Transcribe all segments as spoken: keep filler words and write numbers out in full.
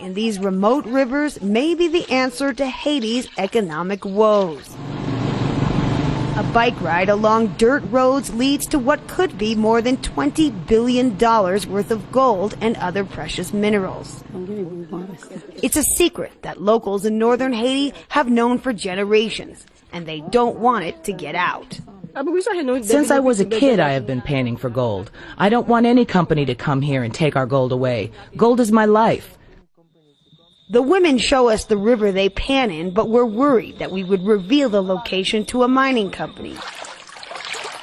And these remote rivers may be the answer to Haiti's economic woes. A bike ride along dirt roads leads to what could be more than twenty billion dollars worth of gold and other precious minerals. It's a secret that locals in northern Haiti have known for generations, and they don't want it to get out. Since I was a kid, I have been panning for gold. I don't want any company to come here and take our gold away. Gold is my life. The women show us the river they pan in, but were worried that we would reveal the location to a mining company.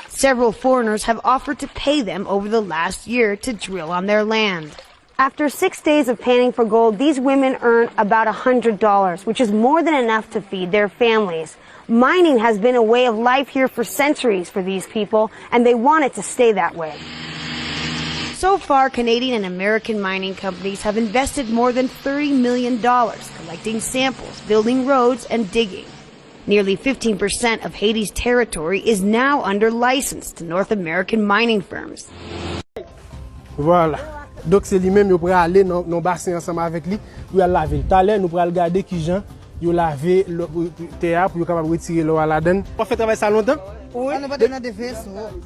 Several foreigners have offered to pay them over the last year to drill on their land. After six days of panning for gold, these women earn about a hundred dollars, which is more than enough to feed their families. Mining has been a way of life here for centuries for these people, and they want it to stay that way. So far, Canadian and American mining companies have invested more than thirty million dollars collecting samples, building roads, and digging. Nearly fifteen percent of Haiti's territory is now under license to North American mining firms. Vwala. Donk se li menm yo prale nan, nan basen ansanm avèk li pou y al lave l. Talè nou pral gade kijan yo lave tè a pou yo kapab retire lò a ladan l. W ap fè travay sa lontan? Wi.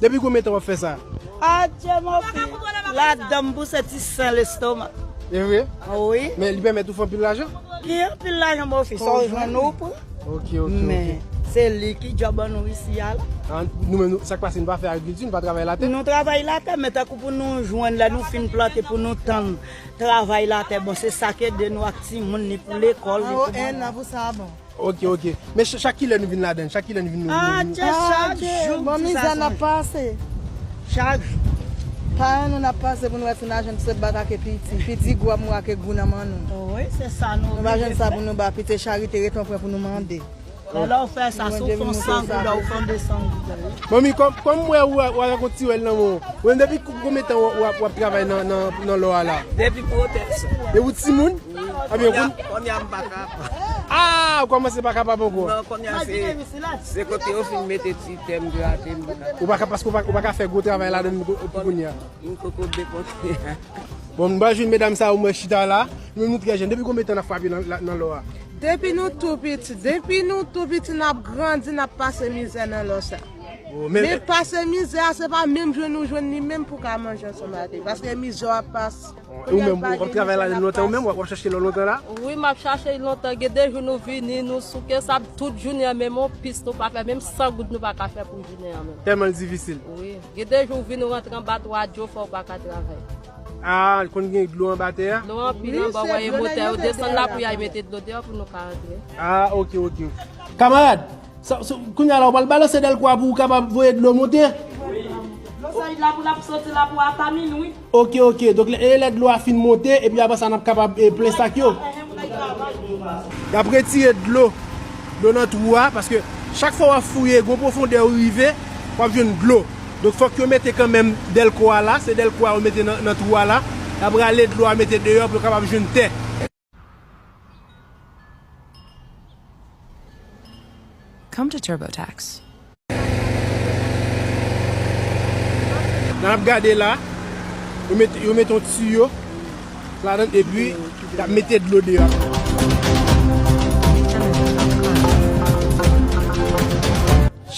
Depi konbyen tan w ap fè sa? Adje mon fi. Ladan m pou se ti sen lestomak. E vre? Wi. Men li pèmèt ou fè anpil lajan? Ki anpil lajan mon fi? Sa w jwenn ou pran. Ok, ok, ok. Men, se li ki djòb an nou isi a la. Nou menm, sa k pase, nou pa fè agrikilti, nou pa travay latè? Nou travay latè, men tankou pou nou jwenn lè nou fin plante, pou nou tann travay latè, bon, se sa k ede nou ak timoun, ni pou lekòl, ni pou manman. An, pou sa, bon. Ok, ok. Men chak kilè nou vin ladan, chak kilè nou vin nou. Adje, chak jou. Bon, mizè n ap pase. Chak jou. Paran nou n ap pase pou nou wè si n a jwenn se bat ake piti. Piti gou ap mouri ake gou nan men nou. Wi, se sa nou. Nou pa jwenn sa pou nou ba piti, charite ret on pwen pou nou mande. Lè w fè sa, si w fè yon san goud, ou fè yon de san goud. Manmi, kòm m wè ou avèk yon ti wèl nan men w, ou menm depi konbyen tan w ap travay nan lò a la? Depi pwotèksyon. Depi w timoun? Ebyen, kounye a m pa kapab. Ah, ou kòmanse pa kapab ankò? Non, kounye a se, se kote yo fin mete ti tè m grate m pa kapab. Ou pa ka, paske ou pa ka fè gwo travay ladan l pou kounye a. M poko byen kontre. Bon, m pral jwenn medam sa yo m wè chita la. Nou menm nou trè jèn. Depi konbyen tan n ap frape nan lò a? Depi nou tou piti. Depi nou tou piti, n ap grandi, n ap pase mizè nan lò sa. Men pase mizè a, se pa menm jwenn nou jwenn li menm pou w ka manje ansanm avè l. Paske mizè w ap pase. E ou menm, w ap travay la lontan ou menm, w ap chache lò lontan la? Wi, m ap chache l lontan. Gen de jou nou vini, nou souke, sa tout jounen an, menm yon pis nou pa fè, menm san goud nou pa ka fè pou jounen an menm. Tèlman l difisil. Wi. Gen de jou w vin, ou rantre anba twa djo, fè w pa ka travay. Ah, konn gen dlo anba tè a? Dlo anpil anba, w wè e motè yo desann la pou y al mete dlo deyò pou nou ka rantre. Ah, ok, ok. Kamarad! Kounye a la, ou pral balanse dèlko a pou ou kapab voye dlo monte? Dlo sa vin la pou l ap soti la pou ata minwi. Ok, ok. Donk, e lè dlo a fin monte, epi apre sa, n ap kapab plen sak yo. Y ap retire dlo, dlo nan twou a, paske chak fwa w ap fouye, gon pwofondè ou rive, w ap jwenn dlo. Donk, fòk yo mete kanmenm dèlko a la, se dèlko a yo mete nan twou a la. Y ap rale dlo a mete deyò pou yo kapab jwenn tè. Come to TurboTax. Nan ap gade la, yo met, yo met yon tiyo ladan epi y ap mete dlo deyò.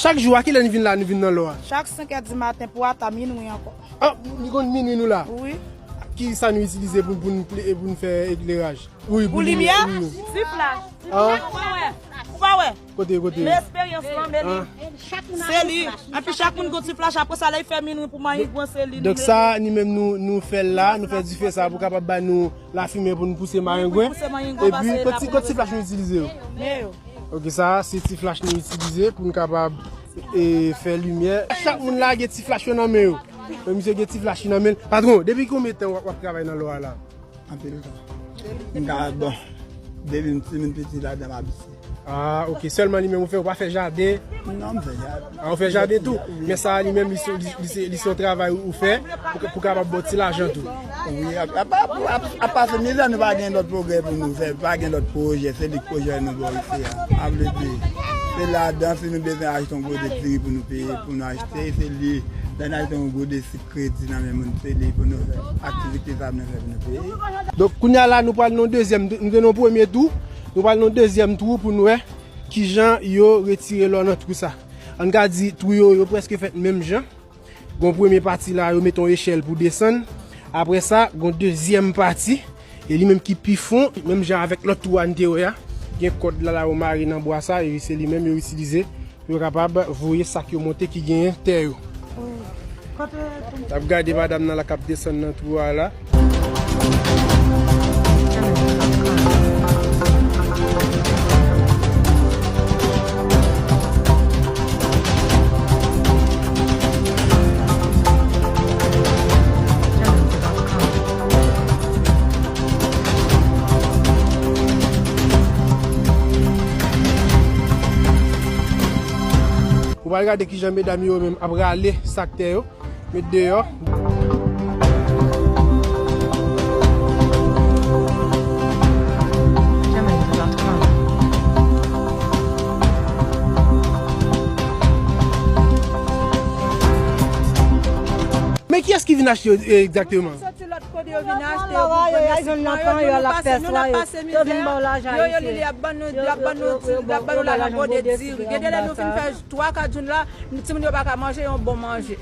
Chak jou, a kilè nou vin la, nou vin nan lò a? Chak senk è di maten pou ata minwi ankò. Ah, li konn minwi nou la? Wi. Ki sa nou itilize pou, pou, pou n fè ekleraj? Wi, pou limyè. Ti flach. Ou pa wè? Ou pa wè? Kote, kote? Men esperyans lan, men li. Se li. Epi chak moun gon ti flach, apre sa, lè l fè minwi pou mayengwen, se li. Donk sa, nou menm, nou, nou fè l la, nou fè dife sa pou kapab ba nou lafimen pou nou pouse mayengwen. Epi, kot ti, kot ti flach nou itilize yo? Men yo. Ok, sa a se ti flach nou itilize pou n kapab, e, fè limyè. Chak moun la gen ti flach yo nan men yo. Men misye gen ti flach li nan men l. Patwon, depi konbyen tan w ap, w ap travay nan lò a la? Anpil tan. M ka, bon, depi m timoun piti ladan m abitye. Ah, ok. Sèlman li menm ou fè, ou pa fè jaden? Non, m fè jaden. Ah, ou fè jaden tou? Wi. Men sa a li menm, li se, li, li se, li se yon travay ou fè pou, pou kapab ba w ti lajan tou? Wi, apa, apa, apa, apa se mizè, nou pa gen lòt pwogrè pou nou fè, pa gen lòt pwojè, se li k pwojè nou bò isi a. A vle di, Se ladan, si nou bezwen achte yon gode diri pou nou peye, pou nou achte, se li. Lè n achte yon gode sik kredi nan men moun, se li pou nou fè. Aktivite sa ap nou fè pou nou peye. Donk, kounye a la, nou pral nan dezyèm, nou te nan premye tou, nou pral nan dezyèm twou pou nou wè kijan yo retire lò nan twou sa. Ann ka di, twou yo, yo prèske fèt menm jan. Gon premye pati la, yo mete yon echèl pou desann. Apre sa, gon dezyèm pati, e li menm ki pi fon, menm jan avèk lòt twou a n te wè a. Gen kòd la, la yo mare nan bwa sa, e se li menm yo itilize pou yo kapab voye sa k yo monte ki genyen tè yo. N ap gade madanm nan la k ap desann nan twou a la. Ou pral gade kijan medam yo menm ap rale sak tè yo. Met deyò. Men kiyès ki vin achte yo, e, egzakteman? Soti lòt kote yo vin achte yo pou pran nan sitwayo, nou, nou pase, nou la pase mizè. Yo, yo, li, li ap ban nou, li ap ban nou, li ap ban nou lajan gode diri. Gen de lè nou fin fè twa kat jounen la, timoun yo pa ka manje yon bon manje.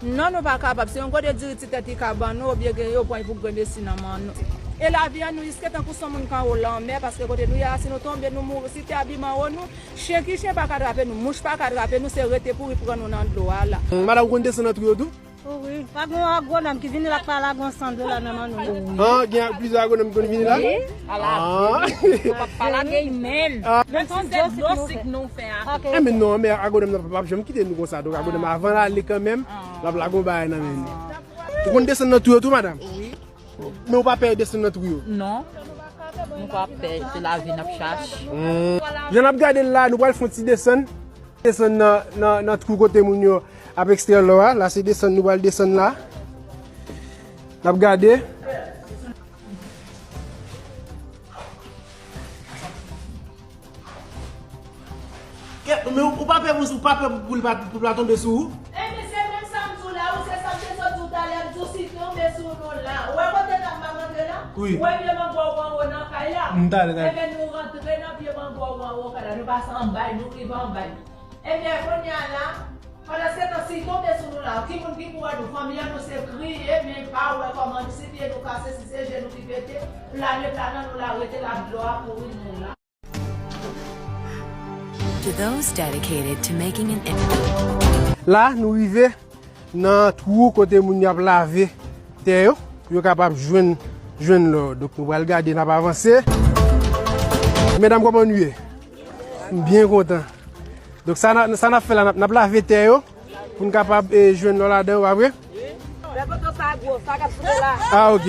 Non, nou pa kapab. Se yon gode diri ti tèt li ka ban nou, oubyen gen yo pran pou grenn esi nan men nou. E lavi an nou riske tankou se yon moun k anwo lanmè, paske kote nou ye a, si nou tonbe, nou mouri. Si te abiman wo nou, chen ki chen pa ka trape nou, mouch pa ka trape nou, se rete pouri pran nou nan dlo a la. Madanm, ou konn desann nan twou yo tou? Wi. Pa gen yon agwonòm ki vini la k pa lage yon san dola nan men nou. Ah, gen plizyè agwonòm ki konn vini la? Wi. Ala, ah, wi. Papa lage men. Ah. Men se dlo sik nou fè a. Ok. Eh, men non, men agwonòm nan p ap janm kite nou konsa. Donk, agwonòm, ah, avan l ale kanmenm, ah, l ap lage yon bagay nan men nou. Ou konn desann nan twou yo tou, madanm? Wi. Men ou pa pè desann nan twou yo? Non. Nou pa pè, se lavi n ap chache. Hmm. Jan n ap gade l la, nou pral fè yon ti desann. Desann nan, nan, nan twou kote moun yo ap ekstrè lò a. La se desann, nou pral desann la. N ap gade. Kè, men ou, ou pa pè pou, ou pa pè pou, pou l pa, pou l pa tonbe sou ou? Ebyen, se menm sa m di w la, wi, se sa m te sot di w talè, m di w si tonbe sou nou la. Ou wè kote n ap antre la? Wi. Ou wè vye mango ou anwo nan kay la? M talè, talè. Ebyen, nou rantre nan vye mango ou anwo kay la, nou pase anba l, nou rive anba l. Ebyen, kounye a la, pandan se tan, si l tonbe sou nou la, ki moun ki pou wè nou? Fanmi an nou se kriye, men pa wè kòman, si pye nou kase, si se je nou ki pete, plane, plane, nou la rete la, dlo a kouri nou la. To those dedicated to making an impact. La, nou rive nan twou kote moun y ap lave tè yo, pou yo kapab jwenn, jwenn lò. Donk, nou pral gade, n ap avanse. Medam, kòman nou ye? M byen kontan. Donk, sa n a, sa n ap fè la, n ap, n ap lave tè yo pou n kapab, e, jwenn lò ladan yo, pa vre? Lè poto sa gwo, sa k ap soute la. Ah, ok.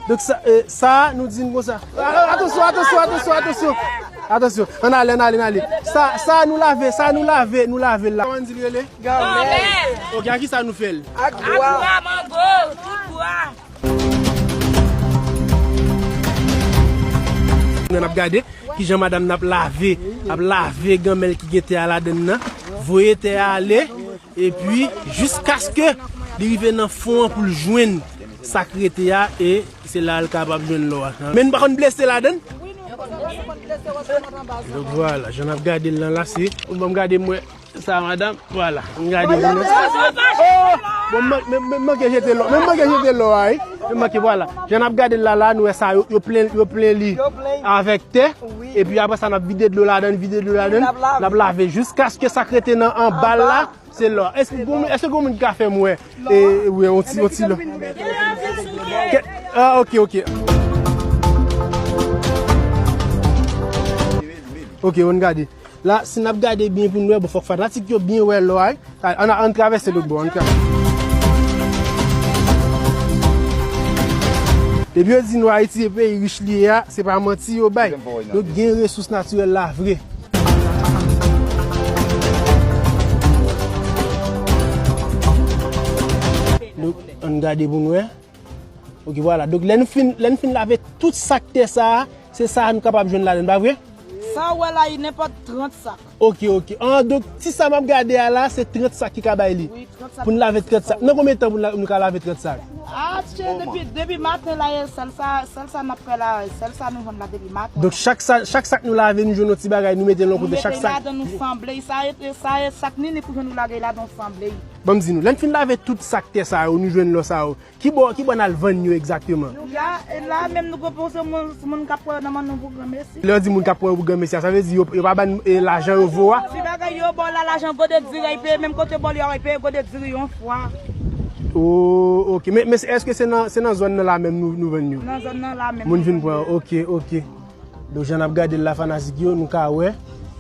Donk, sa, e, sa, nou di n konsa. A, a, atansyon, atansyon, atansyon, atansyon. Atansyon. Ann ale, ann ale, ann ale. Sa, sa nou lave, sa nou lave, nou lave l la. Kòman n di l rele? Ganmèl. Ok, a ki sa nou fè l? Ak bwa. Ak bwa mango, tout bwa. N ap gade kijan madanm nan ap lave, ap lave ganmèl ki gen tè a ladann nan, voye tè a ale, epi jiskaske li rive nan fon an pou l jwenn sa k rete a, e se la l kapab jwenn lò a. Men nou pa konn blese ladann? Donk, vwala, jan n ap gade l lan la, se, ou ban m gade m wè. Sa, madanm, vwala. M gade vin. Oh! Bon, m man-, men, men, manke jete lò. Men manke jete lò a, wi. Men manke, vwala. Jan n ap gade l la, la, nou wè sa, yo, yo plen, yo plen li avèk tè. Epi apre sa, n ap vide dlo ladann, vide dlo ladann. N ap lave jiskaske sa k rete nan anba l la, se lò. Èske gon, èske gon moun ki ka fè m wè? E, wi, yon ti, yon ti lò. Ke, ah, ok, ok. Ok, ann gade. La, si n ap gade byen pou n wè, bon, fòk fanatik yo byen wè lò a, wi. Ann, ann travèse lòt bò, ann travèse. Depi yo di nou Ayiti se peyi rich li ye a, se pa manti yo bay. Nou gen resous natirèl la vre. Donk, ann gade pou n wè. Ok, vwala. Donk, lè n fin, lè n fin lave tout sak tè sa a, se sa a nou kapab jwenn ladann, pa vre? Sa w wè la, e nenpòt trant sak. Ok, ok. An, donk, ti sa m ap gade a la, se trant sak ki ka bay li. Wi, trant sak. Pou n lave trant sak. Nan konbyen tan pou n la- nou ka lave trant sak? Ah, cheri, depi, depi maten la, e sèl sa, sèl sa n ap fè la, sèl sa nou jwenn la depi maten. Donk, chak sa, chak sak nou lave, nou jwenn yon ti bagay, nou mete l yon kote, chak sak. Nou ladan nou sanble, sa e, sa e sak ni ni pou jwenn nou lage ladan sanble. Ban m di nou, lè n fin lave tout sak tè sa yo, nou jwenn lò sa yo, ki bò, ki bò n al vann yo egzakteman? Ya, e la menm nou pwopoze moun, moun k ap pran nan men nou pou granmesi. Lè yo di moun k ap pran yo pou granmesi a, sa vle di yo, yo pa ban e, lajan yo vo a? Ti bagay yo ba w la, lajan gode diri a, y peye menm kote ba w li a, y peye gode diri yon fwa. Oh, ok. Men, men èske se nan, se nan zòn nan la menm nou, nou vann yo? Nan zòn nan la menm. Moun vin pran, ok, ok. Donk, jan n ap gade l la, fanatik yo, nou ka wè,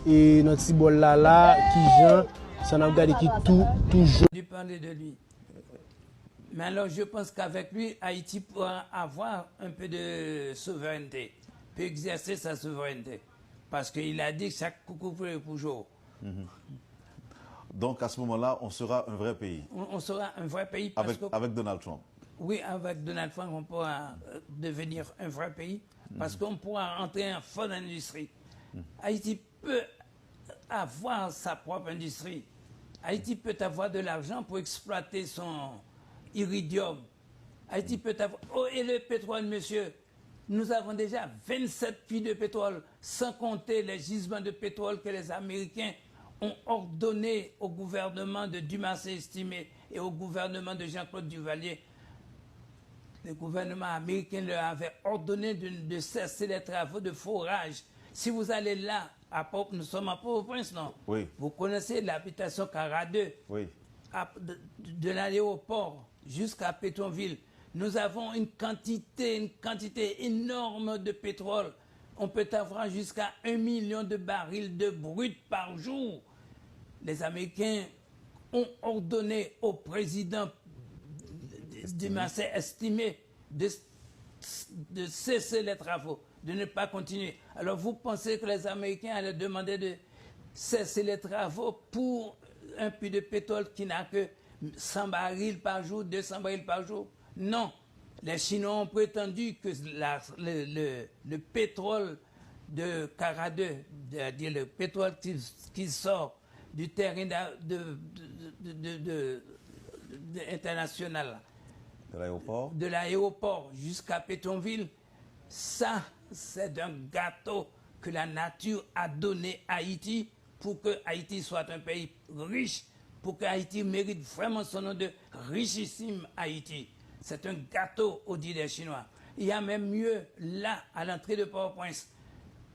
e nan ti bòl la, la, kijan, sa n ap gade ki tou, tou jòn. Dû parler de lui. Mais alors, je pense qu'avec lui, Haïti pourra avoir un peu de souveraineté, peut exercer sa souveraineté. Parce qu'il a dit que chaque coucou pour jour. Donc, à ce moment-là, on sera un vrai pays. On, on sera un vrai pays parce avec, que, avec Donald Trump. Oui, avec Donald Trump, on pourra euh, devenir un vrai pays parce qu'on pourra entrer en fonds d'industrie. Haïti peut avoir sa propre industrie. Haïti peut avoir de l'argent pour exploiter son iridium. Haïti peut avoir... Oh, et le pétrole, monsieur. Nous avons déjà vingt-sept puits de pétrole, sans compter les gisements de pétrole que les Américains ont ordonné au gouvernement de Dumarsais Estimé et au gouvernement de Jean-Claude Duvalier. Le gouvernement américain leur avait ordonné de, de cesser les travaux de forage. Si vous allez là, à Port- nous sommes à Port-au-Prince, non? Oui. Vous connaissez l'habitation Cara deux, Oui. à- de, de l'aéroport jusqu'à Pétionville. Nous avons une quantité, une quantité énorme de pétrole. On peut avoir jusqu'à un million de barils de brut par jour. Les Américains ont ordonné au président Dumarsais Estimé de, de cesser les travaux, de ne pas continuer. Alors vous pensez que les Américains allaient demander de cesser les travaux pour un puits de pétrole qui n'a que cent barils par jour, deux cents barils par jour? Non. Les Chinois ont prétendu que la- le, le- le pétrole de Cara deux, c'est-à-dire le pétrole qui, qui sort du terrain d'a- de- de- de- de- de- de- international, là, De l'aéroport. de l'aéroport jusqu'à Pétionville, ça, c'est un gâteau que la nature a donné à Haïti pour que Haïti soit un pays riche, pour que Haïti mérite vraiment son nom de richissime Haïti. C'est un gâteau aux yeux des Chinois. Il y a même mieux, là, à l'entrée de Port-au-Prince,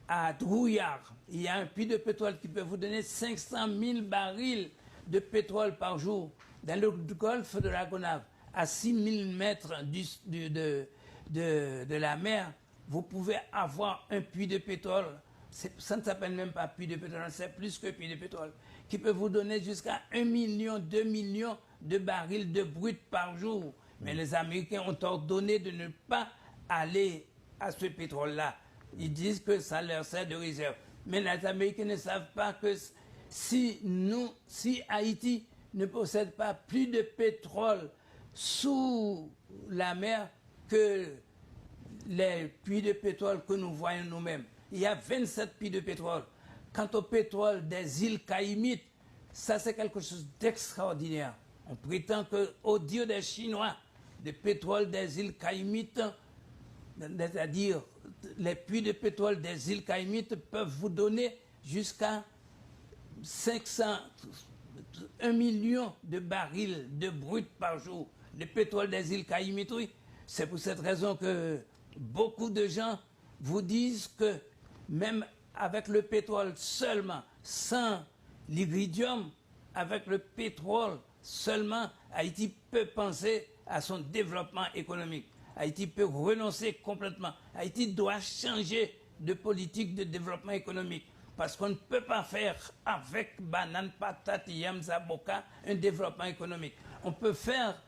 à Drouillard, il y a un puits de pétrole qui peut vous donner cinq cent mille barils de pétrole par jour. Dans le golfe de la Gonâve, à six mille mètres du- du- de, de- de la mer, vous pouvez avoir un puits de pétrole. C'est- Ça ne s'appelle même pas puits de pétrole, c'est plus que puits de pétrole, qui peut vous donner jusqu'à un million, deux millions de barils de brut par jour. Mais les Américains ont ordonné de ne pas aller à ce pétrole-là. Ils disent que ça leur sert de réserve. Mais les Américains ne savent pas que si nous, si Haïti ne possède pas plus de pétrole sous la mer que les puits de pétrole que nous voyons nous-mêmes. Il y a vingt-sept puits de pétrole. Quant au pétrole des îles Caïmites, ça c'est quelque chose d'extraordinaire. On prétend que, au dire des Chinois, le pétrole des îles Caïmites, c'est-à-dire les puits de pétrole des îles Caïmites peuvent vous donner jusqu'à cinq cents, un million de barils de brut par jour de pétrole des îles Caïmites, oui. C'est pour cette raison que beaucoup de gens vous disent que même avec le pétrole seulement, sans l'iridium, avec le pétrole seulement, Haïti peut penser à son développement économique. Haïti peut renoncer complètement. Haïti doit changer de politique de développement économique. Parce qu'on ne peut pas faire avec banane, patate, yams, avocat un développement économique. On peut faire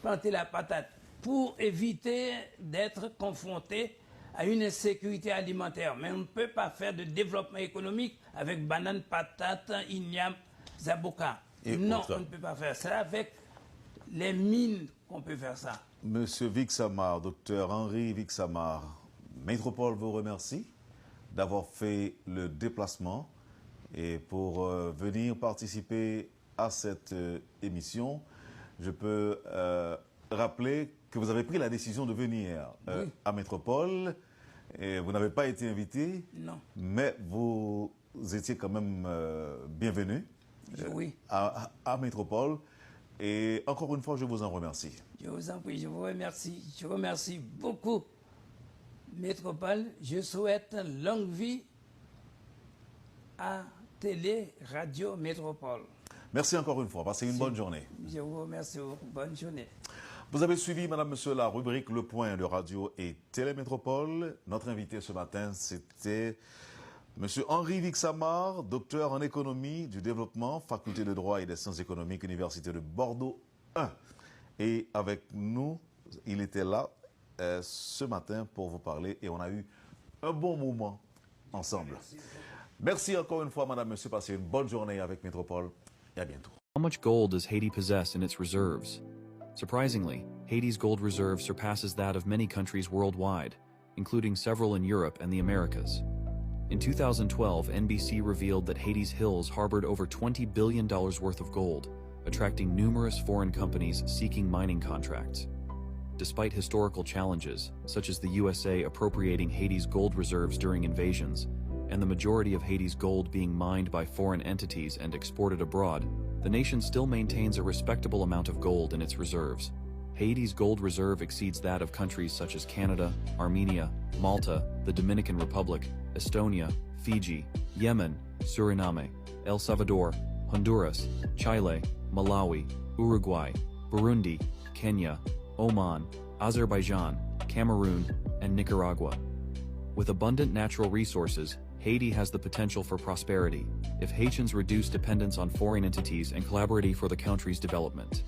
planter la patate pour éviter d'être confronté à une insécurité alimentaire. Mais on ne peut pas faire de développement économique avec banane, patate, igname, zaboka. Et Non, autres. On ne peut pas faire. C'est avec les mines qu'on peut faire ça. Monsieur Vixamar, docteur Henri Vixamar, Métropole vous remercie d'avoir fait le déplacement Et pour euh, venir participer à cette euh, émission, je peux euh, rappeler que vous avez pris la décision de venir euh, Oui. à Métropole. Et vous n'avez pas été invité, Non. Mais vous étiez quand même euh, bienvenu Oui. à, à Métropole. Et encore une fois, je vous en remercie. Je vous en prie, je vous remercie. Je remercie beaucoup Métropole. Je souhaite longue vie à Télé Radio Métropole. Merci encore une fois. Passez une bonne journée. Je vous remercie beaucoup. Bonne journée. Vous avez suivi, Madame, Monsieur, la rubrique Le Point de Radio et Télémétropole. Notre invité ce matin, c'était Monsieur Henri Vixamar, docteur en économie du développement, faculté de droit et des sciences économiques, Université de Bordeaux un. Et avec nous, il était là euh, ce matin pour vous parler et on a eu un bon moment ensemble. Merci encore une fois, Madame, Monsieur. Passez une bonne journée avec Métropole et à bientôt. How much gold does Haiti possess in its reserves? Surprisingly, Haiti's gold reserve surpasses that of many countries worldwide, including several in Europe and the Americas. In two thousand twelve, N B C revealed that Haiti's hills harbored over twenty billion dollars worth of gold, attracting numerous foreign companies seeking mining contracts. Despite historical challenges, such as the U S A appropriating Haiti's gold reserves during invasions, and the majority of Haiti's gold being mined by foreign entities and exported abroad, the nation still maintains a respectable amount of gold in its reserves. Haiti's gold reserve exceeds that of countries such as Canada, Armenia, Malta, the Dominican Republic, Estonia, Fiji, Yemen, Suriname, El Salvador, Honduras, Chile, Malawi, Uruguay, Burundi, Kenya, Oman, Azerbaijan, Cameroon, and Nicaragua. With abundant natural resources, Haiti has the potential for prosperity if Haitians reduce dependence on foreign entities and collaborate for the country's development.